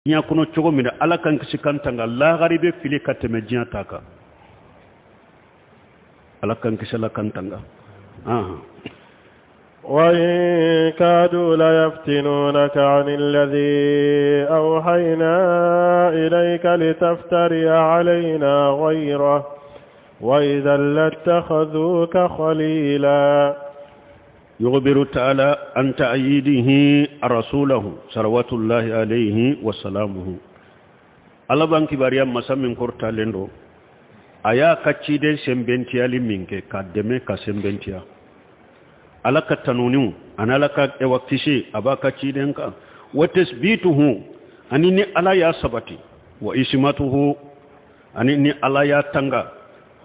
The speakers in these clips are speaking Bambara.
Diɲɛ kɔnɔ cogo min na, Ala k'an kisi k'an tanga, lahari bɛ fili ka tɛmɛ diɲɛ ta kan. Ala k'an kisi, Ala k'an tanga. وإن كادوا ليفتنونك عن الذي أوحينا إليك لتفتري علينا غيره وإذا لاتخذوك خليلا. يخبر تعالى عن تأييده رسوله صلوات الله عليه وسلامه. Ala b'an kibaruya, masa min kɔrɔtalen don, a y'a ka ciden sɛnbɛntiyali min kɛ k'a dɛmɛ ka sɛnbɛntiya. Ala ka tanuniw ani Ala ka ewa kisi a b'a ka ciden kan. Wa tasbituhu, ani ni Ala y'a sabati. Wa ismatuhu, ani ni Ala y'a tanga.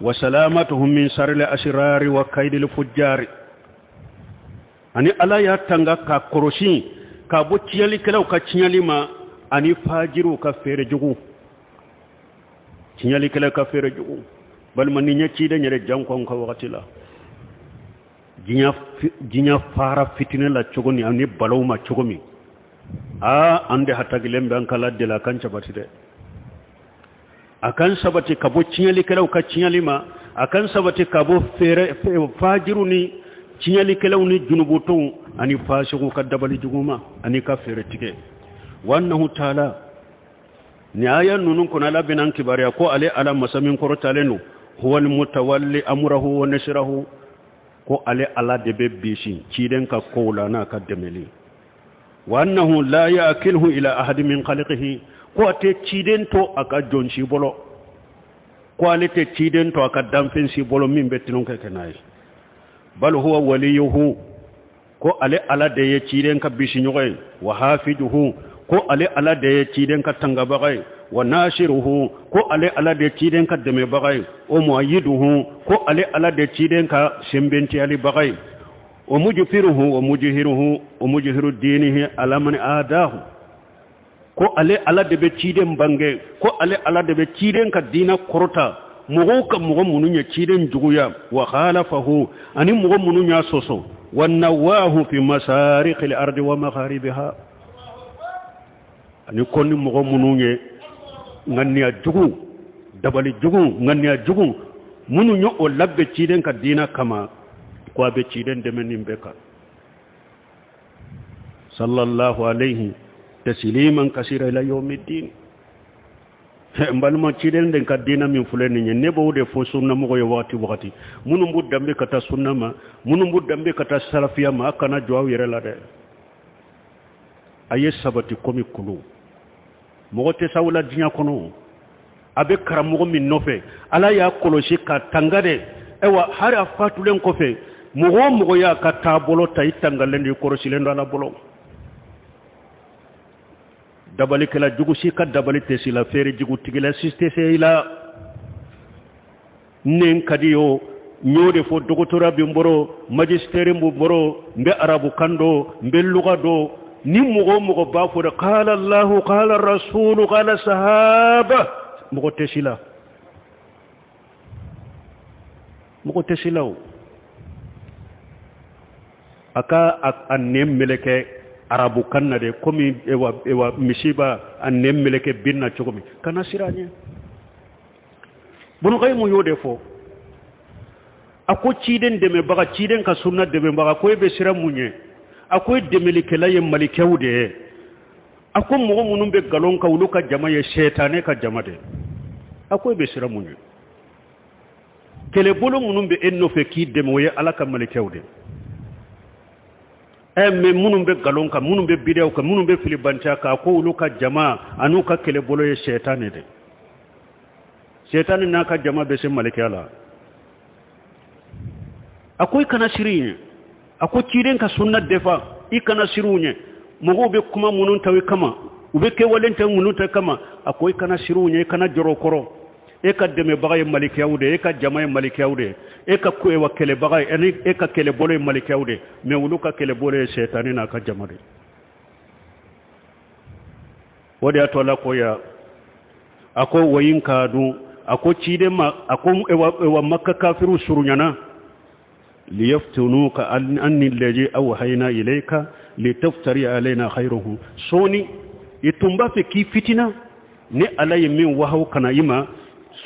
Wa salamatuhu min saril asirari wa kaidil fujjari, ani Ala y'a tanga k'a kɔrɔsi k'a bɔ tiɲɛlikɛlaw ka tiɲɛli ma ani fajiriw ka feere jugu, tiɲɛlikɛlaw ka feere jugu. Balima, ni ɲɛ ciden yɛrɛ janko ka wagati la, diɲɛ fara fitinɛ la cogo ni ani balaw ma cogo min, aa, an de hatagilen bɛ an kala deli a kan sabati dɛ, a kan sabati ka bɔ tiɲɛlikɛlaw ka tiɲɛli ma, a kan sabati ka bɔ feere fajiru ni tiɲɛlikɛlaw ni junubutɔw ani fasigiw ka dabali jugu ma ani ka feere tigɛ. Wa annahu taala, ni aya ninnu kɔnɔ, Ala bɛna an kibaruya ko ale Ala, masa min kɔrɔtalen don, huwa almutawalli amrahu wa nasrahu, ko ale Ala de bɛ bisi ciden ka kow la n'a ka dɛmɛli. Wa annahu la yakilhu ila ahadi min khalqihi, ko a tɛ ciden to a ka jɔn si bolo, ko ale tɛ ciden to a ka danfɛn si bolo min bɛ tulonkɛ kɛ n'a ye. Bal huwa waliyuhu, ko ale Ala de ye ciden ka bisiɲɔgɔn ye. Wa hafijuhu, ko ale Ala de ye ciden ka tangabaga ye. Wa nasiruhu, ko ale Ala de ye ciden ka dɛmɛbaga ye. O muayiduhu, ko ale Ala de ye ciden ka sɛnbɛntiyalibaga ye. O mujfiruhu wa mujhiruhu wa mujhiru dinihi ala man adahu, ko ale Ala de bɛ ciden bange, ko ale Ala de bɛ ciden ka diina kɔrɔta mɔgɔw ka mɔgɔ minnu ye ciden juguya, wa khalafahu, ani mɔgɔ minnu y'a sɔsɔ. Wa nawahu fi masariqil ardi wa magharibiha, ani ko ni mɔgɔ minnu ye ŋaniya jugu, dabali jugu, ŋaniya jugu minnu ye o labɛn ciden ka diina kama, ko a bɛ ciden dɛmɛ nin bɛɛ kan. Sallallahu alayhi tasliman kasira ila yawmiddin. N balima, ciden den ka diina min filɛ nin ye, ne b'o de fɔ sunnamɔgɔ ye wagati wagati. Minnu b'u danbe ka taa sunna ma, minnu b'u danbe ka taa salafiya ma, a kana jɔ aw yɛrɛ la dɛ. A ye sabati komi kulu. Mɔgɔ tɛ s'aw la diɲɛ kɔnɔ. A bɛ karamɔgɔ min nɔfɛ, Ala y'a kɔlɔsi ka tanga dɛ. Ayiwa, hali a fatulen kɔfɛ, mɔgɔ o mɔgɔ y'a ka taabolo ta, i tangalen don, i kɔlɔsilen don Ala bolo. Dabalikɛla jugu si ka dabali tɛ si la, feere jugutigila si tɛ se i la. Ne ka di o, n y'o de fɔ, doctorat bɛ n bolo, magistère bɛ n bolo, n bɛ arabukan dɔn, n bɛ luga dɔn. Ni mɔgɔ o mɔgɔ b'a fɔ dɛ, qala Allahu, qala rasulu, qala sahaba, mɔgɔ tɛ si la, mɔgɔ tɛ si la. O a ka a nɛn meleke arabukan na de, komi ewa ewa misi b'a a nɛn meleke bin na cogo min, kana siran ɲɛ. Bunukayimu y'o de fɔ. A ko ciden dɛmɛbaga, ciden ka sunna dɛmɛbaga, ko e bɛ siran mun ye? A ko e dɛmɛlikɛla ye malikɛw de ye. A ko mɔgɔ minnu bɛ nkalon kan, olu ka jama ye sɛtanɛ ka jama de. A ko e bɛ siran mun ye? Kɛlɛbolo minnu bɛ e nɔfɛ k'i dɛmɛ, o ye Ala ka malikɛw de. Ɛ, mɛ minnu bɛ nkalon kan, minnu bɛ bidaw kan, minnu bɛ filibanciya kan, a ko olu ka jama an'u ka kɛlɛbolo ye sɛtanɛ de. Sɛtanɛ n'a ka jama bɛ se malikɛya la. A ko i kana siran ɲɛ. A ko ciden ka sunna defa, i kana siran ɲɛ. Mɔgɔw bɛ kuma minnu ta i kama, u bɛ kɛwalen ta minnu ta kama, a ko i kana siran ɲɛ, i kana jɔrɔ kɔrɔ. E ka dɛmɛbaga ye malikiyaw de ye, e ka jama ye malikiyaw de ye, e ka wa kɛlɛbaga ye ani e ka kɛlɛbolo ye malikiyaw de ye. Mɛ olu ka kɛlɛbolo ye sɛtanɛ n'a ka jama de. O de y'a to Ala ko ya, a ko wa in kadu, a ko ciden ma, a ko ewa Makka kafiru surunyana, liyaftunuka anni alladhi awhayna ilayka litaftari alayna khayruhu. Sɔɔni I tun b'a fɛ k'i fitina ne Ala ye min wahawu ka na i ma,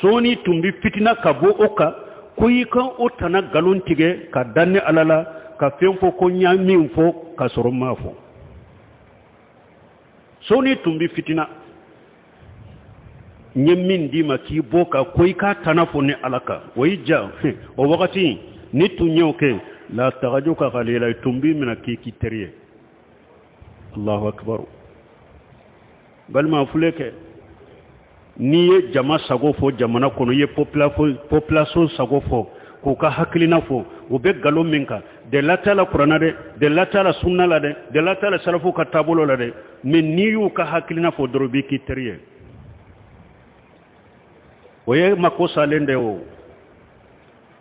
sɔɔni tun bɛ fitina ka bɔ o kan, ko i ka o tana nkalon tigɛ ka da ne Ala la, ka fɛn fɔ ko n y'a min fɔ k'a sɔrɔ n m'a fɔ. Sɔɔni tun bɛ fitina n ye min d'i ma k'i bɔ ka ko i k'a tana fɔ ne Ala kan, o y'i ja o wagati n'i tun y'o kɛ, la tagajuka kalila, i tun b'i minɛ k'i k'i teri ye. Allahu akbar. Balima filɛ kɛ, n'i ye jama sago fɔ jamana kɔnɔ, i ye population sago fɔ, k'u ka hakilina fɔ, u bɛ nkalon min kan, delila t'a la kuranna dɛ, delila t'a la sunna la dɛ, delila t'a la salafu ka taabolo la dɛ, mais n'i y'u ka hakilina fɔ dɔrɔn, i b'i k'i teri ye. O ye mako salen de o.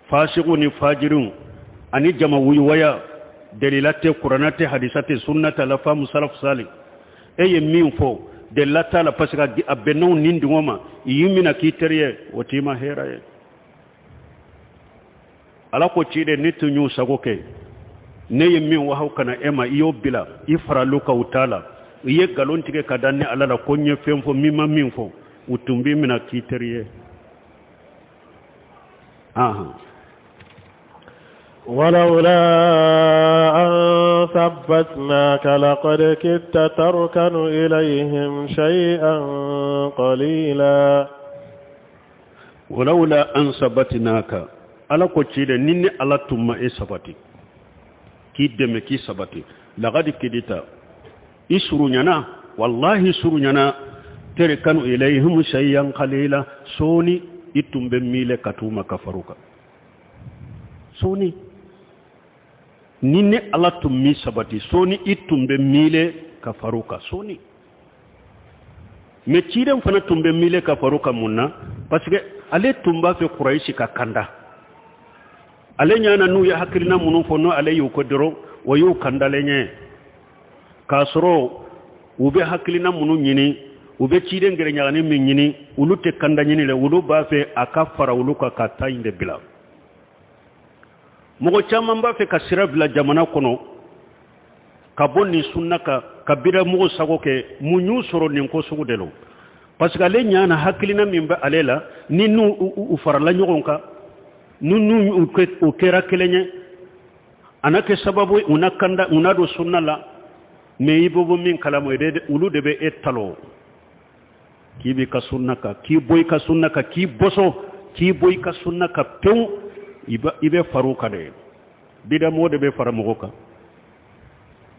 Fasiku ni fajiriw ani jama wuyuwaya, delila tɛ kuranna tɛ hadisa tɛ sunna tɛ la faamu salafu sali. E ye min fɔ delila t'a la, parce que a bɛnnaw ni dungɔ ma, i y'i minɛ k'i teri ye, o t'i ma hɛrɛ ye. Ala ko ciden ne tun y'u sago kɛ, ne ye min wahawu ka na e ma, i y'o bila, i faral'u kan, u t'a la, i ye nkalon tigɛ ka da ne Ala la ko n ye fɛn fɔ min ma min fɔ, u tun b'i minɛ k'i teri ye. ولولا أن ثبتناك لقد كدت تركن إليهم شيئا قليلا. ولولا أن ثبتناك، ala ko ciden ni ne Ala tun ma e sabati k'i dɛmɛ k'i sabati, laqad kidita, i surunyana, wallahi surunyana, terkanu ilayhim shay'an qalila, sɔɔni i tun bɛ miile ka t'u ma ka far'u kan. Sɔɔni ni ne Ala tun m'i sabati, sɔɔni i tun bɛ miile ka far'u kan sɔɔni. Mais ciden fana tun bɛ miile ka far'u kan mun na? Parce que ale tun b'a fɛ Kurayisi ka kanda. Ale ɲana n'u ye hakilina minnu fɔ, n'o ale y'u ko dɔrɔn, o y'u kandalen ye. K'a sɔrɔ u bɛ hakilina minnu ɲini, u bɛ ciden gɛrɛɲagani min ɲini, olu tɛ kanda ɲini dɛ, olu b'a fɛ a ka fara olu kan ka taa in de bila. Mɔgɔ caman b'a fɛ ka sira bila jamana kɔnɔ ka bɔ nin sunna kan, ka bidamɔgɔ sago kɛ. Mun y'u sɔrɔ nin ko sugu de la? Parce que ale ɲana hakilina min bɛ ale la, ni n'u u farala ɲɔgɔn kan, ni n'u u kɛra kelen ye, a na kɛ sababu ye u na kanda, u na don sunna la. Mais i bɛ bɔ min kalama, olu de bɛ e talɔ k'i b'i ka sunna kan, k'i bɔ i ka sunna kan, k'i bɔsɔ, k'i bɔ i ka sunna kan pewu, i bɛ far'u kan dɛ. Bidamɔgɔ de bɛ fara mɔgɔ kan,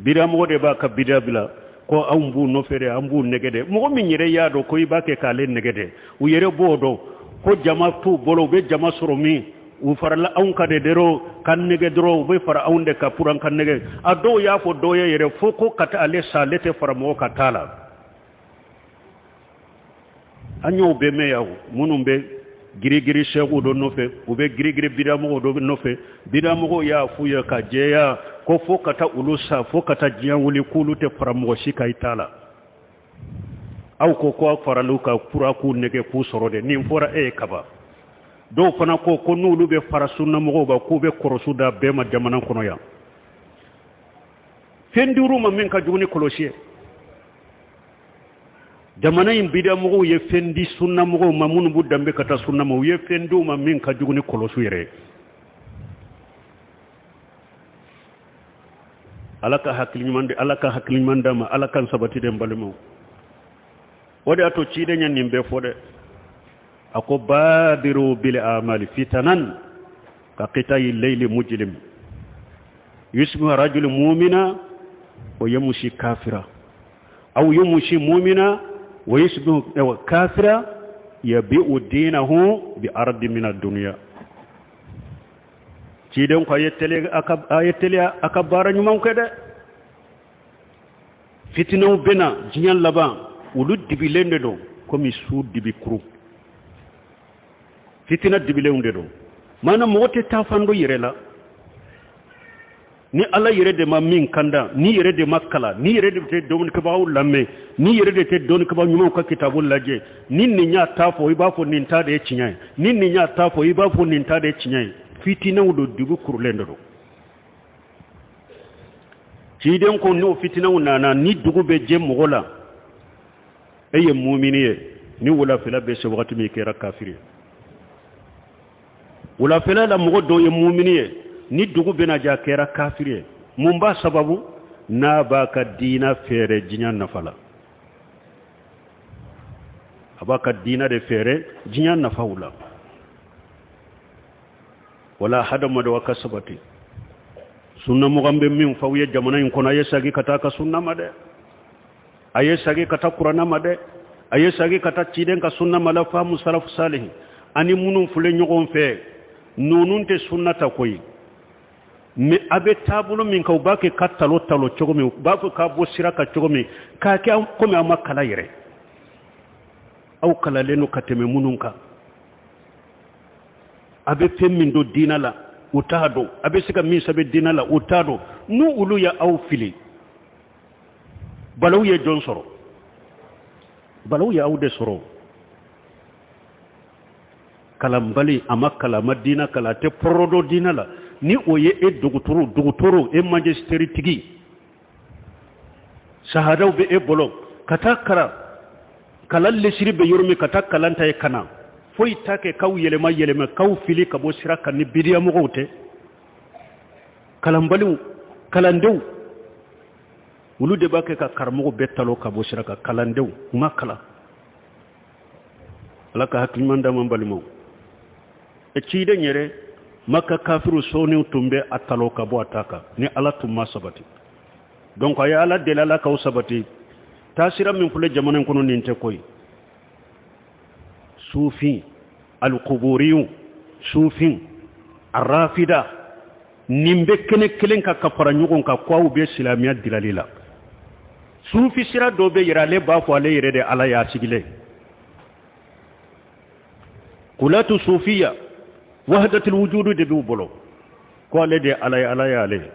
bidamɔgɔ de b'a ka bida bila ko anw b'u nɔfɛ dɛ, an b'u nɛgɛ dɛ. Mɔgɔ min yɛrɛ y'a dɔn ko i b'a kɛ k'ale nɛgɛ dɛ, u yɛrɛ b'o dɔn ko jama t'u bolo, u bɛ jama sɔrɔ min, u farala anw kan de dɔrɔn ka nɛgɛ dɔrɔn, u bɛ fara anw de kan pour an ka nɛgɛ. A dɔw y'a fɔ dɔw ye yɛrɛ fo ko ka taa ale sa, ale tɛ fara mɔgɔ ka taa la. An y'o bɛɛ mɛn yan, minnu bɛ girigiri sɛkiw dɔ nɔfɛ, u bɛ girigiri bidamɔgɔw dɔ nɔfɛ. Bidamɔgɔw y'a f'u ye ka jɛya ko fo ka taa olu sa, fo ka taa diɲɛ wuli, k'olu tɛ fara mɔgɔ si kan i t'a la. Aw ko ko aw faral'u kan pour a k'u nɛgɛ k'u sɔrɔ dɛ, nin fɔra e ye kaban. Dɔw fana ko ko n'olu bɛ fara sunnamɔgɔw kan, k'u bɛ kɔrɔsu da bɛɛ ma jamana kɔnɔ yan. Fɛn duuru ma min ka jugu ni kɔlɔsi ye. Jamana in bidamɔgɔw ye fɛn di sunnamɔgɔw ma minnu b'u danbe ka taa sunna ma, u ye fɛn d'u ma min ka jugu ni kɔlɔsi yɛrɛ ye. Ala ka hakili ɲuman di, Ala ka hakili ɲuman d'a ma, Ala ka sabati dɛ n balimaw. O de y'a to ciden ye nin bɛɛ fɔ dɛ. A ko badiru bil amali fitanan ka qita'i layli mujlim yusbihu rajulu mu'mina wa yamshi kafira aw yamshi mu'mina wa yusbihu kafira yabi'u dinahu bi ardi min ad-dunya. Ciden ko a ye teliya a ka baara ɲumanw kɛ dɛ. Fitinaw bɛna diɲɛ laban, olu dibilen de don komi su dibi kuru. Fitina dibilenw de don. Maana mɔgɔ tɛ taa fan dɔ yɛrɛ la ni Ala yɛrɛ de ma min kanda, ni yɛrɛ de ma kalan, ni yɛrɛ de tɛ dɔnnikɛbagaw lamɛn, ni yɛrɛ de tɛ dɔnnikɛbaga ɲumanw ka kitabu lajɛ, ni nin y'a ta fɔ i b'a fɔ nin ta de ye tiɲɛ ye, ni nin y'a ta fɔ i b'a fɔ nin ta de ye tiɲɛ ye. Fitinaw don, dugu kurulen de don. Ciden ko n'o fitinaw nana, ni dugu bɛ jɛ mɔgɔ la, E ye mumini ye, ni wulafɛla bɛ se wagati min, i kɛra kafiri ye. Wulafɛla la mɔgɔ dɔw ye mumini ye, ni dugu bɛna jɛ, a kɛra kafiri ye. Mun b'a sababu? N'a b'a ka diina feere diɲɛ nafa la, a b'a ka diina de feere diɲɛ nafaw la. Wala hadamadenw, a ka sabati. Sunnamɔgɔ, an bɛ min fɔ aw ye jamana in kɔnɔ, a ye sagi ka taa ka sunna ma dɛ, a ye sagi ka taa kuranna ma dɛ, a ye sagi ka taa ciden ka sunna ma la faamu salafu salihi. Ani minnu filɛ ɲɔgɔn fɛ, ninnu tɛ sunna ta koyi, mais a bɛ taabolo min kan, u b'a kɛ ka talo talo cogo min, u b'a fɔ k'a bɔ sira kan cogo min, k'a kɛ komi aw ma kalan yɛrɛ. Aw kalalen don ka tɛmɛ minnu kan. A bɛ fɛn min don diinɛ la, u t'a dɔn. A bɛ se ka min sɛbɛn diinɛ la, u t'a dɔn. N'u olu ye aw fili, balaw ye jɔn sɔrɔ? Balaw ye aw de sɔrɔ. Kalanbali, a ma kalan, a ma diinɛ kalan, a tɛ pɔrɔ dɔn diinɛ la. Ni o ye e dɔgɔtɔrɔ, dɔgɔtɔrɔ, e magistère tigi, sahadaw bɛ e bolo, ka taa kalan, kalan lesiri bɛ yɔrɔ min, ka taa kalan ta ye ka na, foyi t'a kɛ k'aw yɛlɛma yɛlɛma, k'aw fili ka bɔ sira kan ni bidiyamɔgɔw tɛ. Kalanbaliw, kalandenw, olu de b'a kɛ ka karamɔgɔ bɛɛ talo ka bɔ sira kan. Kalandenw, u ma kalan. Ala ka hakiliman d'an ma. Balimaw, e ciden yɛrɛ, Maka kafiru sɔɔniw tun bɛ a talo ka bɔ a ta kan ni Ala tun ma sabati. Donc a ye Ala deli, Ala k'aw sabati. Taasira min filɛ jamana in kɔnɔ, nin tɛ koyi. Sufin alkuburiyu, sufin arafida, nin bɛ kɛnɛ kelen kan ka fara ɲɔgɔn kan ko aw bɛ silamɛya dilali la. Sufi sira dɔ bɛ yɛrɛ, ale b'a fɔ ale yɛrɛ de Ala y'a sigilen. Kulatu sufiya, wahdatul wujudu de b'u bolo, ko ale de Ala ye, Ala ye ale ye.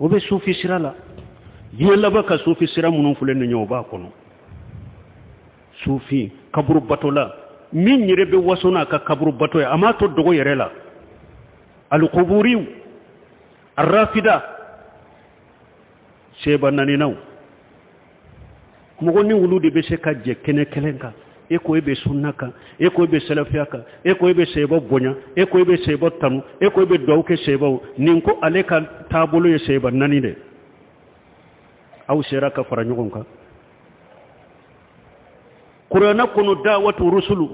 O bɛ sufi sira la. Diɲɛ laban ka sufi sira minnu filɛ nin ye, o b'a kɔnɔ. Sufi kaburu bato la, min yɛrɛ bɛ waso n'a ka kaburu bato ye, a m'a to dogo yɛrɛ la. Alikuburiw, arafida, seba naaninaw, mɔgɔ ni wulu de bɛ se ka jɛ kɛnɛ kelen kan? E ko e bɛ sunna kan, e ko e bɛ sɛlɛfiya kan, e ko e bɛ sɛbɔ bonya, e ko e bɛ sɛbɔ tanu, e ko e bɛ duwawu kɛ sɛbɛw. Nin ko ale ka taabolo ye sɛba naani de. Aw sera ka fara ɲɔgɔn kan. Kuranɛ kɔnɔ, dawatu rusulu,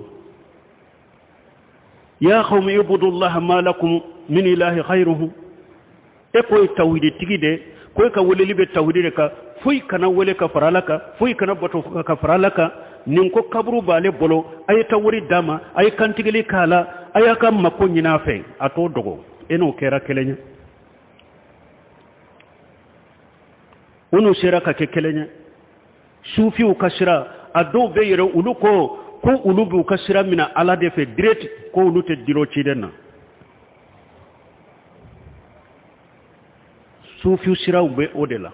ya qawmi ibudullaha ma lakum min ilahi ghayruhu. E ko ye tawhidi tigi de, ko e ka weleli bɛ tawhidi de kan, foyi kana wele ka fara Ala kan, foyi kana bato ka fara Ala kan. Nin ko kaburu b'ale bolo, a ye taa wari d'a ma, a ye kantigili k'a la, a y'a ka mako ɲini a fɛ. A t'o dogo. E n'o kɛra kelen ye? O n'u sera ka kɛ kelen ye? Sufiw ka sira, a dɔw bɛ yɛrɛ, olu ko ko olu b'u ka sira minɛ Ala de fɛ direct, ko olu tɛ dilo ciden na. Sufiw siraw bɛ o de la,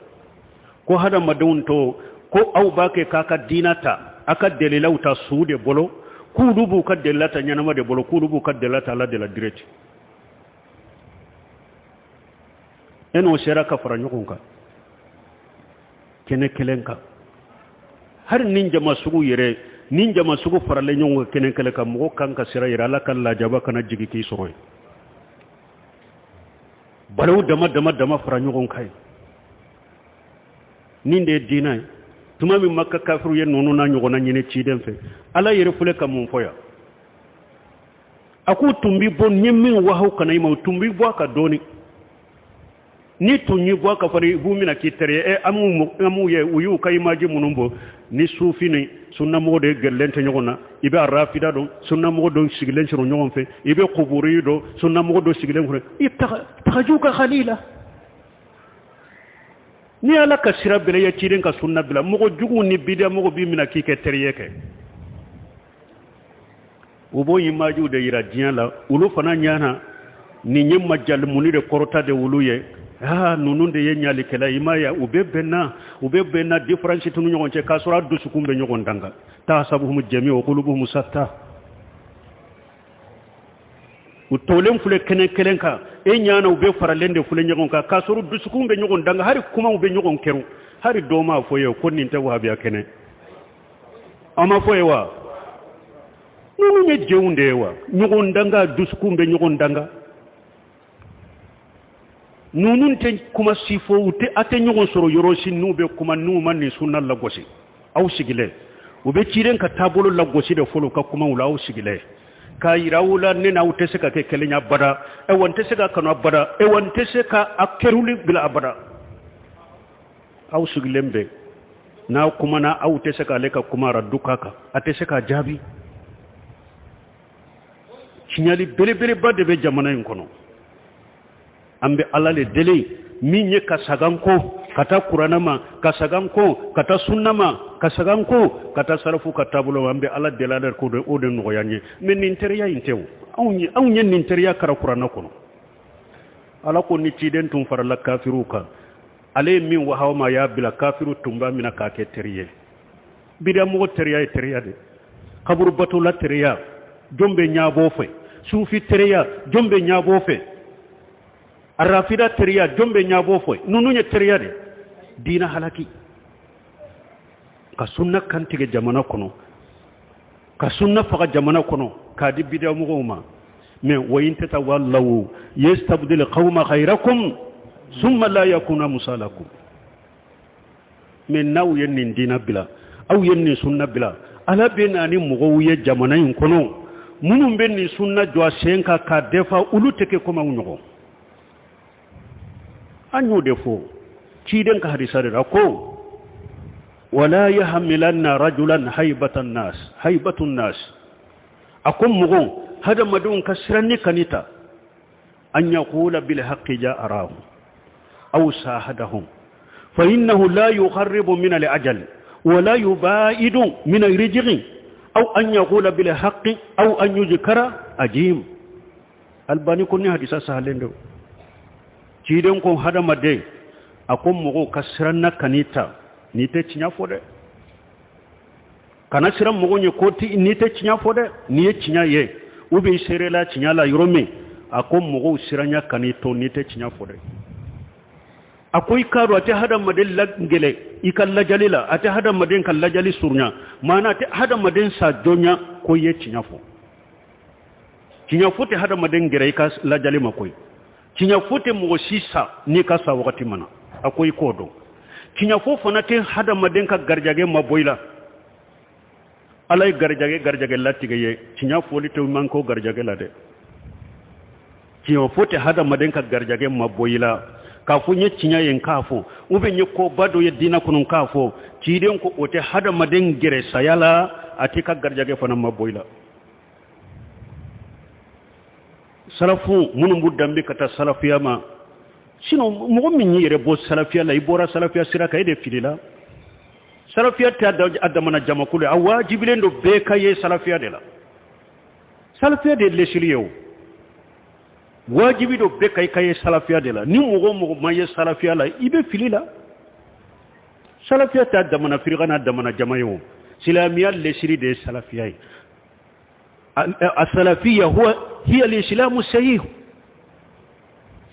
ko hadamadenw to ko aw b'a kɛ k'a ka diina ta, a ka delilaw ta su de bolo, k'olu b'u ka delila ta ɲɛnama de bolo, k'olu b'u ka delila ta Ala de la direct. E n'o sera ka fara ɲɔgɔn kan kɛnɛ kelen kan? Hali ni jama sugu yɛrɛ, ni jama sugu faralen ɲɔgɔn kan kɛnɛ kelen kan, mɔgɔ kan ka sira yɛrɛ, Ala ka lajaba kana jigin k'i sɔrɔ yen. Balawu dama dama dama fara ɲɔgɔn kan ye, nin de ye diinɛ ye. Tuma min Maka kafiru ye ninnu n'a ɲɔgɔnna ɲini ciden fɛ, Ala yɛrɛ filɛ ka mun fɔ yan? A k'u tun bi bɔ, n ye min wahaw kana i ma, u tun bi bɔ a ka dɔɔni. Ni tun y'i bɔ a ka fari, i b'u minɛ k'i teri ye. Ɛ, an m'u ye, u y'u ka image minnu bɔ ni sufi ni sunnamɔgɔ de gɛrɛlen tɛ ɲɔgɔn na. I bɛ arafida dɔn, sunnamɔgɔ dɔ sigilen sɔrɔ ɲɔgɔn fɛ. I bɛ kuburi dɔn, sunnamɔgɔ dɔ sigilen kɔrɔ i tagaju ka hali la. Ni Ala ka sira bila, i ye ciden ka sunna bila, mɔgɔ juguw ni bidiya mɔgɔ b'i minɛ k'i kɛ teri ye kɛ. U b'o imagew de yira diɲɛ la, olu fana ɲana nin ye majalimuni de kɔrɔta de olu ye. Aa, ninnu de ye ɲalikɛla. I m'a ye, u bɛ bɛnna, u bɛ bɛnna, différence t'u ni ɲɔgɔn cɛ, k'a sɔrɔ a dusukun bɛ ɲɔgɔn danga. Tasabuhum jami wa qulubuhum satta. U tolen filɛ kɛnɛ kelen kan, e ɲana u bɛ faralen de filɛ ɲɔgɔn kan, k'a sɔrɔ dusukun bɛ ɲɔgɔn danga, hali kumaw bɛ ɲɔgɔn kɛrun. Hali dɔ m'a fɔ ye ko nin tɛ wahabiya kɛnɛ. A ma fɔ ye wa? Ninnu ye jenw de ye wa? Ɲɔgɔn danga, dusukun bɛ ɲɔgɔn danga. Ninnu tɛ kuma si fɔ, u tɛ a tɛ ɲɔgɔn sɔrɔ yɔrɔ si n'u bɛ kuma n'u ma nin sunna lagosi. Aw sigilen, u bɛ ciden ka taabolo lagosi de fɔlɔ u ka kumaw la. Aw sigilen k'a yira aw la, ne n'aw tɛ se ka kɛ kelenya abada, ayiwa n tɛ se ka kanu abada, ayiwa n tɛ se ka a keruli bila abada. Aw sigilen bɛ n'aw kumana, aw tɛ se k'ale ka kuma radu k'a kan, a tɛ se k'a jaabi. Tiɲɛli belebeleba de bɛ jamana in kɔnɔ. An bɛ Ala le deli min ye ka sagan kɔ ka taa kuranɛ ma, ka sagan kɔ ka taa sunna ma, ka sagan kɔ ka taa sarafu ka taabolo ma. An bɛ Ala deli Ala k'o de o de nɔgɔya an ye. Mais nin teriya in tɛ o, anw ye nin teriya kara kuranɛ kɔnɔ. Ala ko ni ciden tun farala kafiriw kan, ale ye min wahaw ma, a y'a bila kafiriw tun b'a minɛ k'a kɛ teri ye. Bidamɔgɔ teriya ye teriya de, kaburu batola teriya jɔn bɛ ɲabɔ fɛ, sufi teriya jɔn bɛ ɲabɔ fɛ, arafida teriya jɔn bɛ ɲabɔ fɛ. Ninnu ye teriya de diina halaki, ka sunna kantigɛ jamana kɔnɔ, ka sunna faga jamana kɔnɔ k'a di bidamɔgɔw ma. Mais wa in tatawallaw yastabdil qawma ghayrakum summa la yakunu amsalakum. Mais n'aw ye nin diina bila, aw ye nin sunna bila, Ala bɛ na ni mɔgɔw ye jamana in kɔnɔ minnu bɛ nin sunna jɔ a sen kan k'a defa. Olu tɛ kɛ komi aw ɲɔgɔn. An y'o de fɔ ciden ka hadisa de la ko wala yahmilanna rajulan haibatan nas haibatun nas. A ko mɔgɔ hadamadenw ka siranni kani ta an yaqula bil haqqi ja'arahu aw sahadahum fa innahu la yuqarribu min al ajal wa la yubaidu min al rijqi aw an yaqula bil haqqi aw an yuzkara ajim. Albani ko ni hadisa sahalen do. Ciden ko hadamaden, a ko mɔgɔw ka siranna kani ta n'i tɛ tiɲɛ fɔ dɛ. Kana siran mɔgɔw ɲɛ ko n'i tɛ tiɲɛ fɔ dɛ. N'i ye tiɲɛ ye ou bien i seerela tiɲɛ la yɔrɔ min, a ko mɔgɔw siranya kan'i to n'i tɛ tiɲɛ fɔ dɛ. A ko i k'a dɔn a tɛ hadamaden lagɛlɛ i ka lajali la, a tɛ hadamaden ka lajali surunya, maana a tɛ hadamaden sa joona ko i ye tiɲɛ fɔ. Tiɲɛ fɔ tɛ hadamaden gɛrɛ i ka lajali ma koyi. Tiɲɛ fɔ tɛ mɔgɔ si sa n'i ka sa wagati mana. A ko i k'o dɔn, tiɲɛ fɔ fana tɛ hadamaden ka garijɛgɛ ma bɔ i la. Ala ye garijɛgɛ garijɛgɛ latigɛ ye, tiɲɛ fɔli tɛ man ko garijɛgɛ la dɛ. Tiɲɛ fɔ tɛ hadamaden ka garijɛgɛ ma bɔ i la k'a fɔ n ye tiɲɛ ye n k'a fɔ, ou bien n ye koba dɔ ye diinɛ kɔnɔ n k'a fɔ. Ciden ko o tɛ hadamaden gɛrɛ saya la, a t'i ka garijɛgɛ fana ma bɔ i la. Salafu minnu b'u danbe ka taa salafiya ma, sinon mɔgɔ min y'i yɛrɛ bɔ salafiya la, i bɔra salafiya sira kan, e de filila. Salafiya tɛ a damana jamakulu ye, a wajibilen don bɛɛ ka ye salafiya de la. Salafiya de ye lesili ye o, wajibi don bɛɛ ka i ka ye salafiya de la. Ni mɔgɔ o mɔgɔ ma ye salafiya la, i bɛ fili la. Salafiya tɛ a damana firika n'a damana jama ye o, silamɛya lesili de ye salafiya ye. السلفية هو هي الإسلام الصحيح.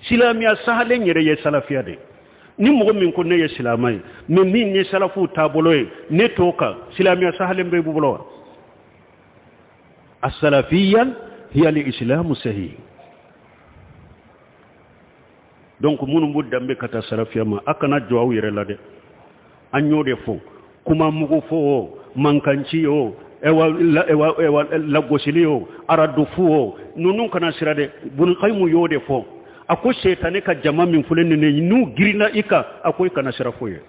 Silamɛya sahalen yɛrɛ ye salafiya de. Ni mɔgɔ min ko ne ye silamɛ ye, mais min ye salafu taabolo ye, ne t'o kan, silamɛya sahalen bɛ i bolo wa? السلفية هي الإسلام الصحيح. Donc minnu b'u danbe ka taa salafiya ma, a kana jɔ aw yɛrɛ la dɛ. An y'o de fɔ, kuma mugu fɔ o, mankanci o, ewa ewa ewa lagosili o, aradufu o, ninnu kana sira dɛ. Bunukayimu y'o de fɔ, a ko setane ka jama min filɛ nin ye, n'u girinna i kan, a ko i kana sira foyi ye.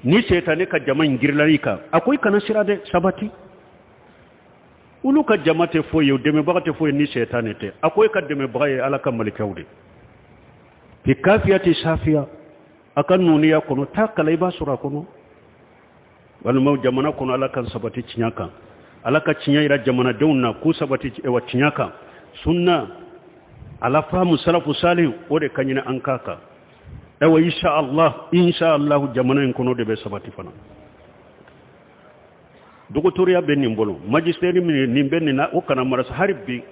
Ni setane ka jama in girinna i kan, a ko i kana sira dɛ, sabati. Olu ka jama tɛ foyi ye, o dɛmɛbaga tɛ foyi ye ni setane tɛ. A ko e ka dɛmɛbaga ye Ala ka malikɛw de. Fi kafiyati safiya, a ka nuniya kɔnɔ, taa kala, i b'a sɔrɔ a kɔnɔ. Walima jamana kɔnɔ, Ala ka sabati tiɲɛ kan, Ala ka tiɲɛ yira jamanadenw na k'u sabati wa tiɲɛ kan. Sunna ala faamu salafu salih, o de ka ɲini an k'a kan. Ayiwa, insha Allah, insha Allah, jamana in kɔnɔ de bɛ sabati fana. Dɔgɔtɔrɔya bɛ nin bolo, magistère min nin bɛ nin na, o kana marasa. Hali bi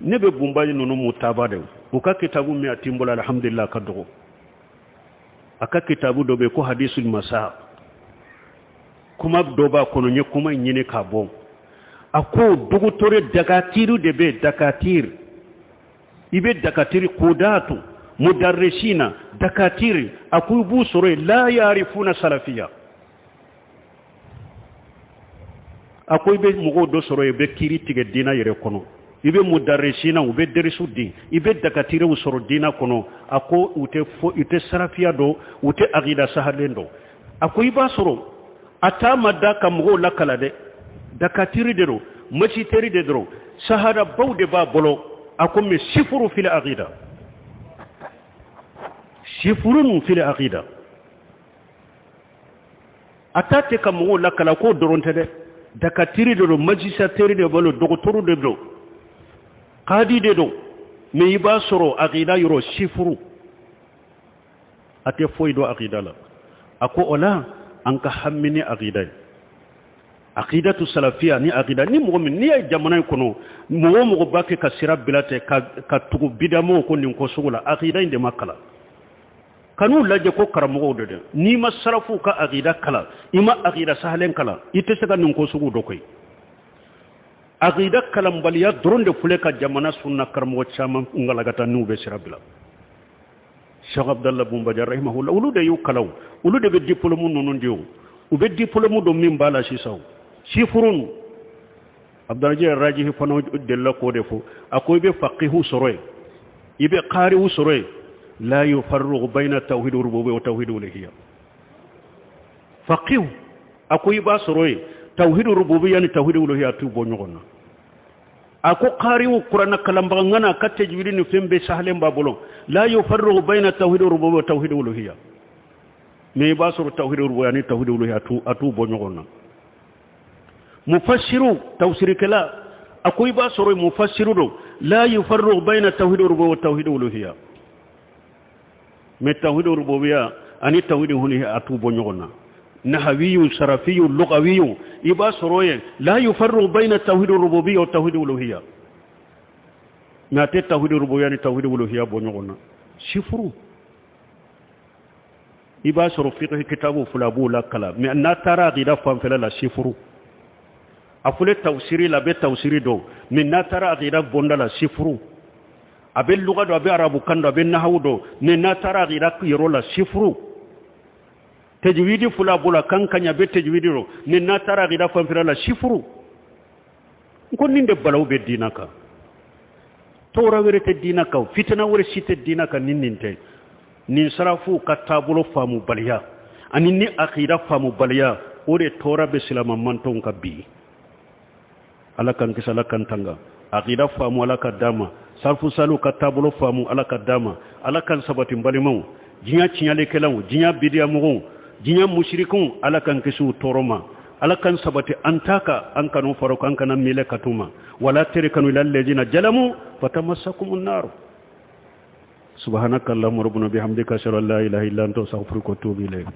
ne bɛ bunbaji ninnu mu taaba de, u ka kitabu min a ti n bolo, alhamdulillah, ka dɔgɔ. A ka kitabu dɔ bɛ ko hadisul masa, kuma dɔ b'a kɔnɔ, n ye kuma in ɲini k'a bɔ. A ko dɔgɔtɔrɔ dakatiri de bɛ dakatiri, i bɛ dakatiri kudatu mudarrisina dakatiri, a ko i b'u sɔrɔ yen la yarifuna salafiya. A ko i bɛ mɔgɔw dɔ sɔrɔ yen, i bɛ kiiri tigɛ diina yɛrɛ kɔnɔ, i bɛ mudarrisina, u bɛ derisu di, i bɛ dakatiriw sɔrɔ diina kɔnɔ. A ko u tɛ fo, u tɛ salafiya dɔn, u tɛ akida sahalen dɔn. A ko i b'a sɔrɔ a t'a ma da ka mɔgɔw lakala dɛ, dakatiri de don, masiteri de don, sahadabaw de b'a bolo. A ko mais sifuru fil akida, sifurun fil akida, a ta tɛ ka mɔgɔw lakala k'o dɔrɔn tɛ dɛ, dakatiri de don, majisateri de bolo, dɔgɔtɔrɔ de don, kadi de don, mais i b'a sɔrɔ akida yɔrɔ sifuru, a tɛ foyi dɔn akida la. A ko o la an ka hami ni akida ye, akidatu salafiya ni akida ni mɔgɔ min n'i ye jamana in kɔnɔ mɔgɔ o mɔgɔ b'a kɛ ka sira bila tɛ ka tugu bidamɔgɔw ko nin ko sugu la, akida in de ma kalan. Kan'u lajɛ ko karamɔgɔw de dɛ, n'i ma sarafuw ka akida kalan, i ma akida sahalen kalan, i tɛ se ka nin ko sugu dɔ koyi. Akida kalanbaliya dɔrɔn de filɛ ka jamana sunna karamɔgɔ caman ngalagata n'u bɛ sira bila. Cheikh Abdallah Bun Baja rahimahullah, olu de y'u kalan, olu de bɛ diplôme ninnu di, o u bɛ diplôme dɔ min b'a la sisan sifurun. Abdalaji Rajihi fana delila k'o de fɔ, a ko i bɛ faqihu sɔrɔ yen, i bɛ qari'u sɔrɔ yen, la yufarriqu bayna tawhid rububiyya wa tawhid uluhiyya. Faqihu, a ko i b'a sɔrɔ yen tawhid rububiyya ni tawhid uluhiyya t'u bɔ ɲɔgɔn na. A ko qari'u kuranna kalanbaga ŋana ka tajwidi ni fɛn bɛɛ sahalen b'a bolo, la yufarriqu bayna tawhid rububiyya wa tawhid uluhiyya. Mais i b'a sɔrɔ tawhid rububiyya ni tawhid uluhiyya a t'u bɔ ɲɔgɔn na. Mufassiru tafsirikɛla, a ko i b'a sɔrɔ mufassiru don, la yufarriqu bayna tawhid rububiyya wa tawhid uluhiyya. Mais tawhid rububiyya ani tawhid uluhiyya a t'u bɔ ɲɔgɔn na. Nahawiyu, sarafiyu, lugawiyu, i b'a sɔrɔ yen la yufarriqu bayna tawhid rububiyya wa tawhid uluhiyya. Mais a tɛ tawhid rububiyya ni tawhid uluhiyya bɔ ɲɔgɔn na. Sifuru, i b'a sɔrɔ fiqh kitabu fila b'o la kalan, mais n'a taara aqida fanfɛla la sifuru, a filɛ tafsiri la, a bɛ tafsiri dɔn, mais n'a taara aqida bonda la sifuru, a bɛ luga dɔn, a bɛ arabukan dɔn, a bɛ nahawu dɔn, mais n'a taara aqida yɔrɔ la sifuru, tajwidi fila b'o la, kan ka ɲɛ, a bɛ tajwidi dɔn, mais n'a taara aqida fanfɛla la sifuru. N ko nin de balawu bɛ diina kan, tɔɔrɔ wɛrɛ tɛ diina kan, fitina wɛrɛ si tɛ diina kan ni nin tɛ. Nin sarafuw ka taabolo faamubaliya ani ni akida faamubaliya, o de tɔɔrɔ bɛ silama mantɔnw ka bi. Ala k'an kisi, Ala k'an tanga. Akida faamu Ala ka d'a ma, sarafu saliw ka taabolo faamu Ala ka d'a ma, Ala k'an sabati n balimaw, diɲɛ tiɲɛlikɛlaw, diɲɛ bidiyamɔgɔw, diɲɛ musirikunw, Ala k'an kisi u tɔɔrɔ ma. Ala k'an sabati an ta kan, an kan'u fara an kana miilɛ ka t'u ma. Wala tarkanu ila allazina jalamu fatamassakumun nar. Subhanaka allahumma rabbana bihamdika ashhadu an la ilaha illa anta astaghfiruka wa atubu ilayk.